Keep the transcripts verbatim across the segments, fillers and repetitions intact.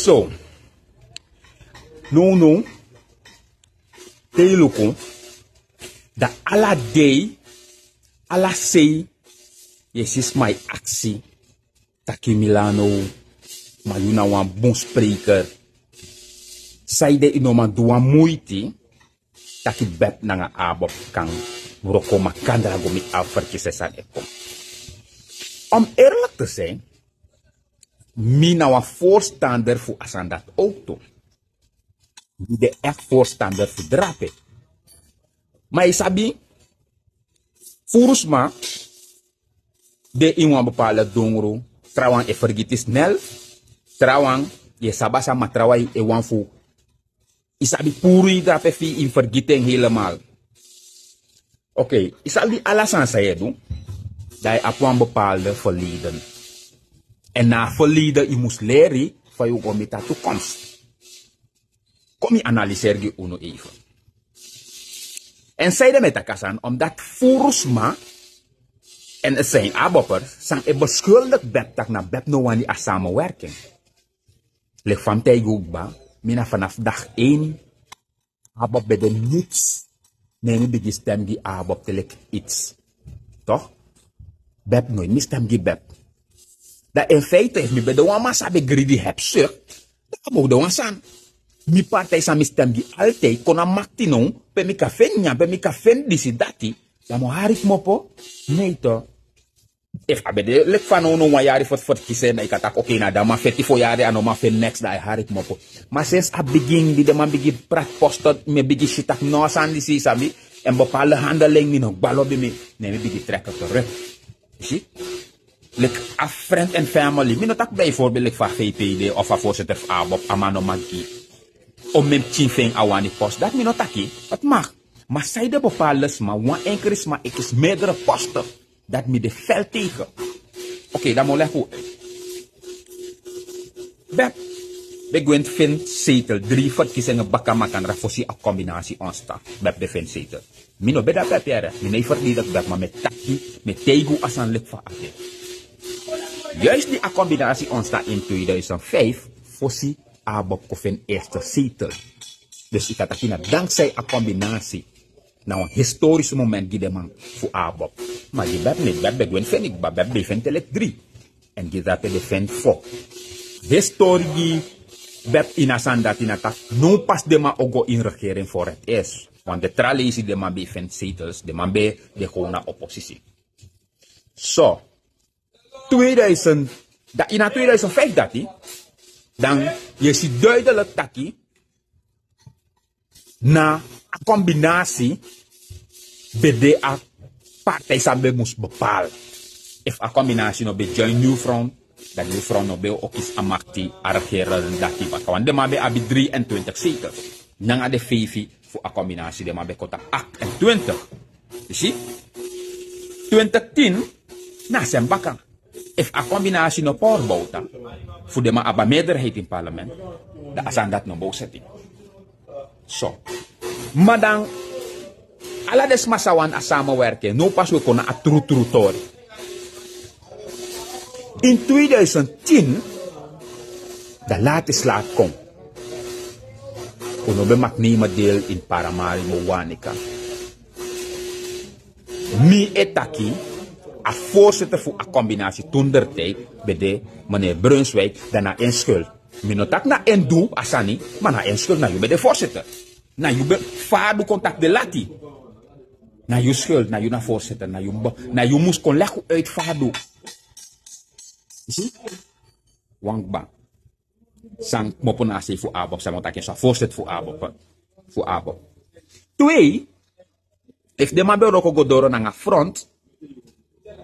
So, no, no, te yu luku, dan ala dei, ala sei, yu e si sma e aksi taki: Milano, ma yu na wan bun spreker. Sanede yu no man du wan muiti taki Bep nanga Abob kan wroko makandra go miti a ferkisi san e kon? Om eerlijk te zijn, mi na wan voorstander fu a sani dati ook tu. Mi de echt voorstander fu drape. Ma yu sabi, furu sma de ini wan bepaalde dungru. Trawan e fergiti snel. Trawan, yu e sabi a sani, ma trawan e wani fu, yu sabi, puru yu drape fu yu fergiti en helemaal. Oké, yu sabi, ala sani san yu e du, dan yu abi wan bepaalde verleden. En na a verleden yu mus leri fa yu go miti a toekomst. Kon mi analyseren gi unu even. En sanede mi e taki a sani, omdat furu sma, en het zijn Aboppers, san e beschuldig Bep taki na Bep no wani a samenwerking. Leki fa mi taigi unu kba, mi na vanaf dag één, Abob ben de niks. Ne mi bigin stem gi Abob te leki iets. Toch? Bep, nooit mi stem gi Bep. Dan in feite, efu mi ben de wan man san ben greedy hebzucht, dan a bo de wan sani. Mi partij san mi stem gi altijd kon na makti now, pe mi kan feni nyan, pe mi kan feni disi dati, dan mi o hari kmopo. Nee toch. Efu a ben de leki fanownow wan yari fu ferkisi en, dan yu kan taki: oké, na dan man feti fo yari, a no man feni neks, dan a e hari kmopo. Ma sinsi a bigin, di den man bigin prati posten, mi e bigin si taki no, a sani disi, yu sabi, en bepaalde handeling mi no kba lobi mi, ne mi bigin trek terug. Yu si? Leki a friend en family, mi no taki bijvoorbeeld leki fa a V P de of a voorzitter fu Abob, a man no man gi. Omeni pikin fu en a wani post, dati mi no taki, het mag. Ma sanede bepaalde sma, wan enkri sma e kisi meerdere posten, dati mi de fel tegen. Oké, dan mi o legi unu uit. Bep ben gwenti feni zetel, dri ferkisingen baka makandra fosi a combinatie ontstaan. Bep ben feni zetel. Mi no ben de a Bep yere, mi no e verdedig Bep, ma mi e taki, mi e taigi unu a sani leki fa a de. Juist di a combinatie ontstaan in tweeduizend vijf, fosi Abob kon feni eerste zetel. Dus yu kan taki na dankzij a combinatie, na wan historisch moment gi den man fu Abob. Ma gi Bep, ne Bep ben gwenti feni kba, Bep ben feni te leki dri. En gi drape den feni fo. Historisch gi Bep ini a sani dati na taki, now pas den man o go ini regering voor het eerst. Want de tra leisi den man ben feni zetels, den man ben de gewoon na oppositie. So, tweeduizend, dan ini a tweeduizend vijf dati, dan yu e si duidelijk taki na a combinatie ben de a partij san ben mus bepaal. Efu a combinatie no ben join Nieuw Front, dan Nieuw Front no ben o kisi a makti, a regering dati, baka wan den man ben abi drieëntwintig zetels. Nanga den feifi fu a combinatie, den man ben kon tapu achtentwintig. Yu si? Twintig tien, na a seni baka. Efu a combinatie no pori bowta, fu den man abi a meerderheid in parlement, dan a sani dati no bo seti. So. Ma dan, ala den sma sa wani a samenwerking, now pas wi kon na a trutru tori. In tweeduizend tien, dan lati slati kon. Un no ben mag nemen deel in Paramaribo, Wanica. Mi e taki, a voorzitter fu a combinatie toen der tijd, ben de meneer Brunswijk, dan na en schuld. Mi no taki na en du a sani, ma na en schuld, na yu ben de voorzitter. Na yu ben, fa a du kon tapu de lati. Na yu schuld, na yu na voorzitter, na yu, na yu mus kon leg uit fa a du. Yu si? Wan kba. San kmopo na a sei fu Abob, san mi o taki en so, a voorzitter fu Abob. Fu Abob. Twee, efu den man ben wroko go doro nanga Front,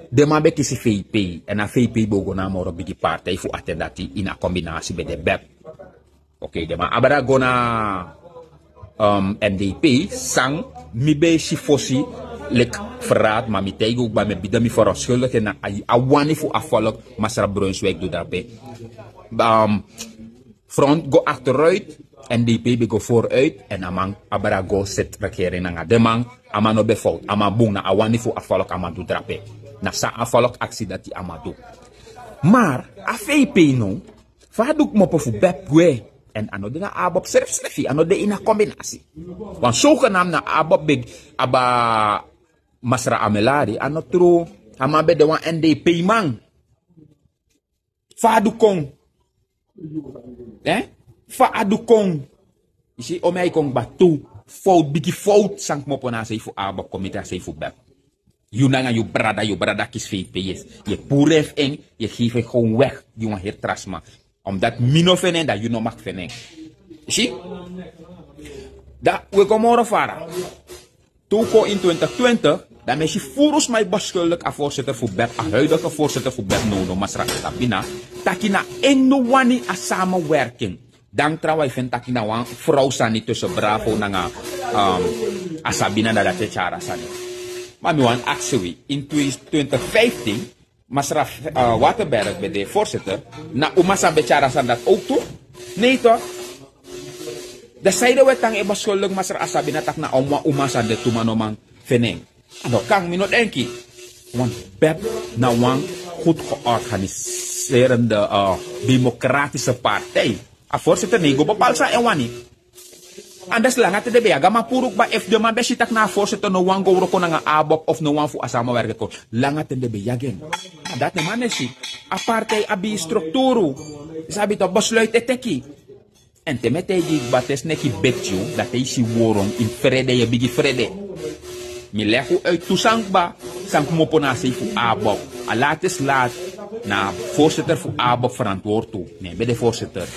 den man ben kisi V P, èn a V P ben o go na a moro bigi partij fu a ten dati, ini a combinatie ben de Bep. Oké, den man abra go na, um, N D P, san mi ben si fosi leki verraad, ma mi taigi un kba, mi e bied mi verontschuldiging na a, a wani fu a volk, Masra Brunswijk du drape. Um, Front go achteruit, N D P ben go vooruit, èn a man abra go seti regering nanga den man, a man no ben fout, a man bun, na a wani fu a volk a man du drape. Na san a volk aksi dati a man du. Maar, a V P no, Fa a du kmopo fu bep gwe. Èn a no de na ABOP srefsrefi, a no de ini a kombinasi. Wan sogenam na ABOP begi aba masra Amelari, a no tru. A man ben de wan NDP-man. Fa a du kon? Eh? Fa a du kon? Yu si, omi a e kon kba tu. Fout, bigi fout san kmopo na a sei fu ABOP kon miti a sei fu bep. Yu nanga yu brada, yu brada kisi fu yu pe, yes. Yu e puru en fu en, yu e gefi en gewoon weg gi wan heri tra sma. Omdat mi no feni en, dan yu no mag feni en. Yu si? Dan wi e go moro fara. Te wi kon in twintig twintig, dan mi e si furu sma e beskuldig a voorzitter fu bep, a huidige voorzitter fu bep nownow, masra Sabina, taki na en no wani a samenwerking. Dan trawan yu feni taki na wan frow sani tussen Bravo nanga, um, a Sabina, dan dati e tyari a sani. Ma mi wani aksi wi, in twe-, twintig vijftien, masra, uh, Waterberg ben de voorzitter, na uma san ben tyari a sani dati ook tu? Nee toch? Dan sanede wi e tan e beskuldig masra Sabina taki na a wan uma san de tu, ma no man feni en. A no kan, mi no denki. Want bep na wan goed georganiseerde, uh, democratische partij. A voorzitter no e go bepaal san en wani. Anders langa ten den ben yagi a man puru kba, efu den man ben si taki na a voorzitter no wani go wroko nanga ABOP of no wani fu a samenwerking kon. Langa ten den ben yagi en. Ma dati den man no e si. A partij abi strukturu. Yu sabi toch, besluit e teki. Èn te mi e taigi yu kba, te sneki beti yu, dan te yu si wrong, ini frede yu e bigin frede. Mi legi unu uit tu san kba, san kmopo na a sei fu ABOP. A laat is laat, na voorzitter fu ABOP verantwoord tu. Ne ben de voorzitter.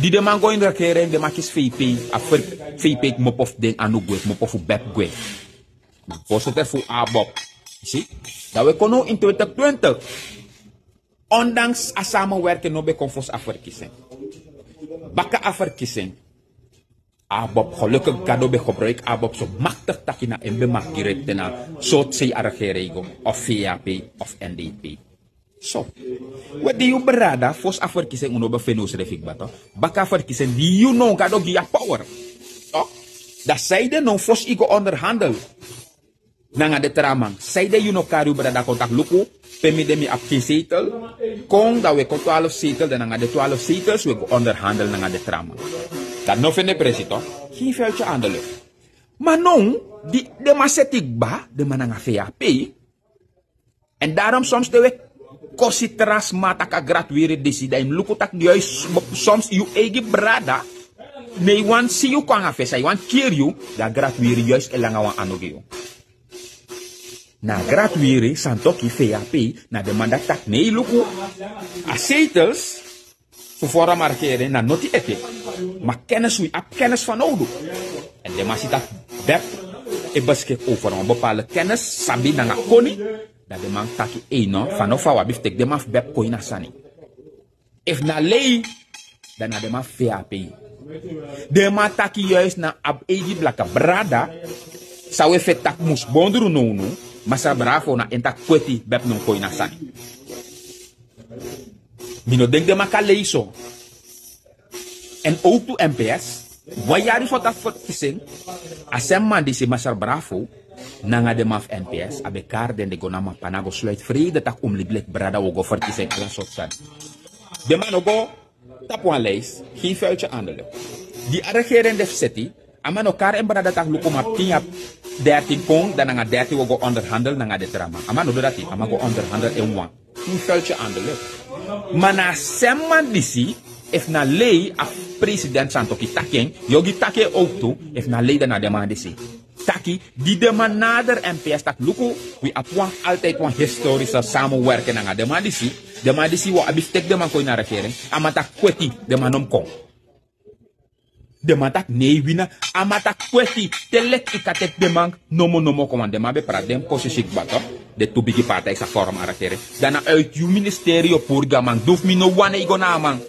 Di den man go ini regering, den man kisi VP, a ver-, VP kmopo fu den anu gwe, kmopo fu bep gwe. Voorzitter fu ABOP. Yu si? Dan wi e kon now in twintig twintig. Ondanks a samenwerking no ben kon fosi a verkiezing. Baka a verkiezing, ABOP, gelukkig Gado ben gebruik ABOP so maktig taki na en ben mag direct na sortu sei a regering go, of VHP of NDP. So, we di yu brada, fosi a verkiezing un no ben feni unsrefi kba toch. Baka a verkiezing di yu now Gado gi yu a power. Toch? Dan sanede now fosi yu go onderhandel nanga den tra man. Sanede yu no kari yu brada kon taki luku, pe mi de mi abi tin zetel. Kon dan wi e kon twaalf zetel, dan nanga den twaalf zetels wi e go onderhandel nanga den tra man. Dan no feni presi toch. Geen veldje aan de lucht. Ma now, di den man seti kba, den man nanga VHP. Èn daarom soms te wi e kosi tra sma taki a gratuiri disi, dan yu mus luku taki juist soms yu eigi brada no e wani si yu kon nanga fesi, a e wani kiri yu, dan a gratuiri juist e langa wan anu gi yu. Na a gratuiri Santokhi, VHP, na den man dati taki: nee, luku, a zetels fu vorm a regering na noti ete. Ma kennis, wi abi kennis fanowdu. Èn den man si taki bep e beschik over wan bepaalde kennis, sabi nanga koni. Dan den man taki: ei no, fanowdu fa wi abi fu teki den man fu bep kon ini a sani. Efu na lei, dan na den man fu VHP. Den man taki juist na abi eigi blaka brada san wi e feti taki mus bondru nownow, masra Bravo, na en taki kweti, bep no kon ini a sani. Mi no denki den man kan lei so. Èn ook tu NPS, wan yari fu a verkiezing, a sem man disi, masra Bravo, nanga den man fu NPS, a ben kari den, den go na Mapana go sluit vrede taki: un mus libi leki brada, wi o go verkiezing, ala sortu sani. Den man no go tapu wan lijst, geen veldje aan de lucht. Di a regering de fu seti, a man no kari en brada taki: luku, mi abi tin, yu abi dertien, kon, dan nanga dertien wi o go onderhandel nanga den tra man. A man no du dati, a man go onderhandel en wan. Geen veldje aan de lucht. Ma na a sem man disi, efu na lei, a president Santokhi taki en, yu o gi taki en ook tu, efu na lei, dan na den man disi. Taki, di den man nader NPS taki: luku, wi abi wan, altijd wan historische samenwerking nanga den man disi. Den man disi, wi o abi fu teki den man kon ini a regering. A man taki: kweti, den man no mus kon. Den man taki: nee, wi na. A man taki: kweti, te leki yu kan teki den man nomo nomo kon, want den man ben prati den posisi kba toch. Den tu bigi partij sa vorm a regering. Dan na uit yu ministerie yu o puru gi a man, du fu mi no wani yu go na a man.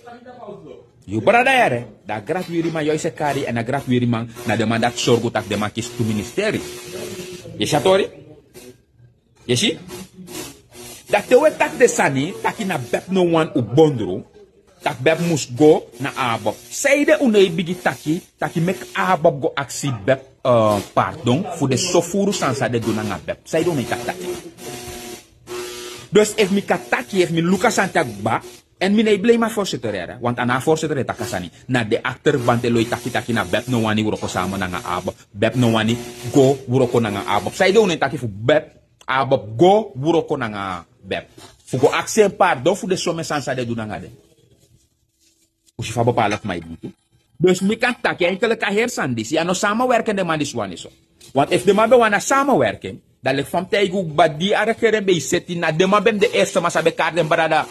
Yu brada yere, dan a gratuiri man yu e kari, èn a gratuiri man na den man dati sorgu taki den man kisi tu ministerie. Yu si a tori? Yu si? Dan te wi e taki den sani, taki na bep no wani un bondru, taki bep mus go na ABOP. Sanede un no e bigin taki, taki meki ABOP go aksi bep, eh, pardon fu den so furu sani san den du nanga bep? Sanede un no e taki dati? Dus efu mi kan taki, efu mi luku a sani taki kba, Èn mi no e blei mi a forseter yara, want a no a forseter e taki a sani. Na den akterban te lo e taki taki na bep no wani wroko sama nanga abop. Bep no wani go wroko nanga abop. Saide un no e taki fu bep, abop go wroko nanga bep, fu go aksi en pardon fu den somen sani san den du nanga den. Un si fa bepala fu man e du tu. Dus mi kan taki enkel a heri sani disi a no sama werken den man disi wani so. Want efu den man ben wani a sama werken, dan leki fa mi taigi un kba di a regeren ben e seti na den man ben mus de erste man san ben kari den brada.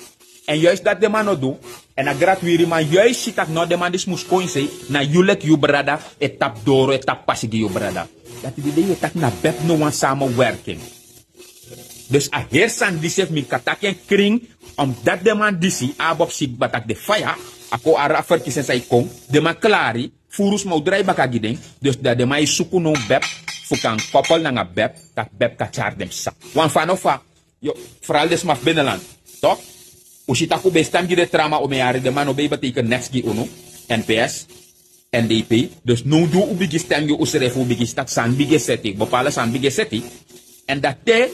Èn yuis dati den man no du. Èn a gratuiri man yuis si tak' no den man disi mus kon ini sei, na yu leki yu brada e tapu doro e tapu pasi gi yu brada. Dati di de yu e taki na bep no wan sama werken. Dus a heri sani disi efu mi kan taki en krin, omdati den man disi abop si kba tak' den faya, a kon ara ferkisi en san e kon, den man klari, furu sma o drai baka gi den. Dus dan den man e suku now bep fu kan kopel nanga bep, tak' bep kan tyari den psa. Wan fa no fa, yu, fral den sma fu beneland, tok'? Un si tak' un ben e stem gi den tra man omen yari, den man no ben e beteiken neks gi unu. N P S, N D P. Dus now di un bigin stem gi unsrefi un bigin si tak' sani bigin e seti, bepala sani bigin e seti. Èn dati te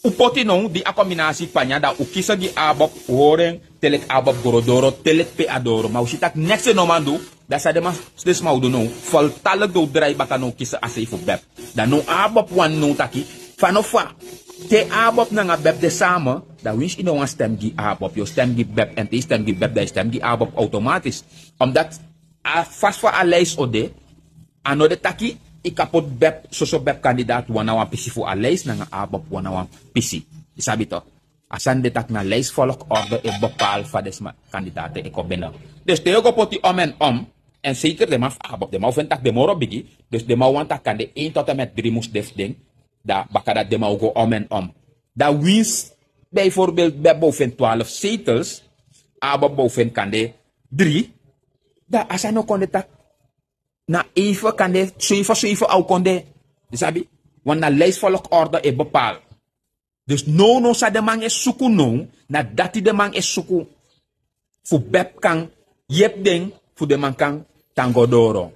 un poti now di a kombinasi panya, dan un kisi gi abop, un hori en te leki abop gro doro te leki pe a doro, ma un si tak' neks en no man du. Dan san den man, den sma o du now, foltaliki den o drai baka now kisi a sei fu bep. Dan now abop wani now taki, fa no fa, te abop nanga bep de sama, dan winsi yu no wani stem gi abop yu o stem gi bep, èn te yu stem gi bep dan yu stem gi abop automatis. Omdati a fasi fu a leisi o de, a no de taki yu kan poti bep, soso bep kandidat wan na wan pisi fu a leisi nanga abop wan na wan pisi. Yu sabi tok'? A sani de tak' na leisi folki orde e bepaal fa den sma kandidat e kon bene. Dus te yu o go poti om èn om, èn seker den man fu abop den man o feni tak' den moro bigi. Dus den man wani tak' kande ein tot en met dri mus de fu den. Dan baka dati den man o go om èn om. Dan winsi bijvoorbeeld bep bo feni twaalf zetels, abop bo feni kande dri, dan a sani o kon de tak' na even kande seifen seifen a o kon de. Yu sabi? Want na leisi folki orde e bepaal. Dus now now san den man e suku now, na dati den man e suku, fu bep kan yepi den, fu den man kan tan go doro.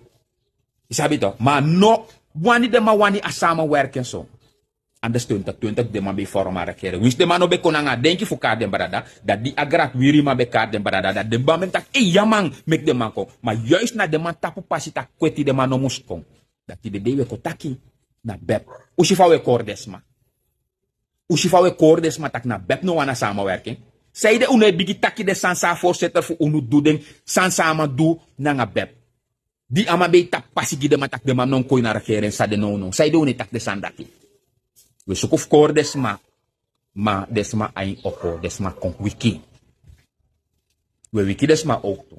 Yu sabi tok'? Ma a no wani den man wani a sama werken so. Anders twintig twintig den man ben e form a regering, winsi den man no ben kon nanga a denki fu kari den brada. Dan di a gratuiri man ben kari den brada, dan den man ben taki ei ya man, meki den man kon. Ma yuis na den man tapu pasi tak' kweti den man no mus kon. Dati de dei wi e kon taki na bep. Un si fa wi e kori den sma. Un si fa wi e kori den sma tak' na bep no wani a sama werken. Saide un no e bigin taki den sani san a forseter fu unu du, den sani san a man du nanga bep? Di a man ben e tapu pasi gi den man tak' den man no mus kon ini a regering san de now now, saide un no e taki den sani dati? Wi e suku fu kori den sma. Ma den sma ain opo, den sma kon wiki. Wi e wiki den sma owktu.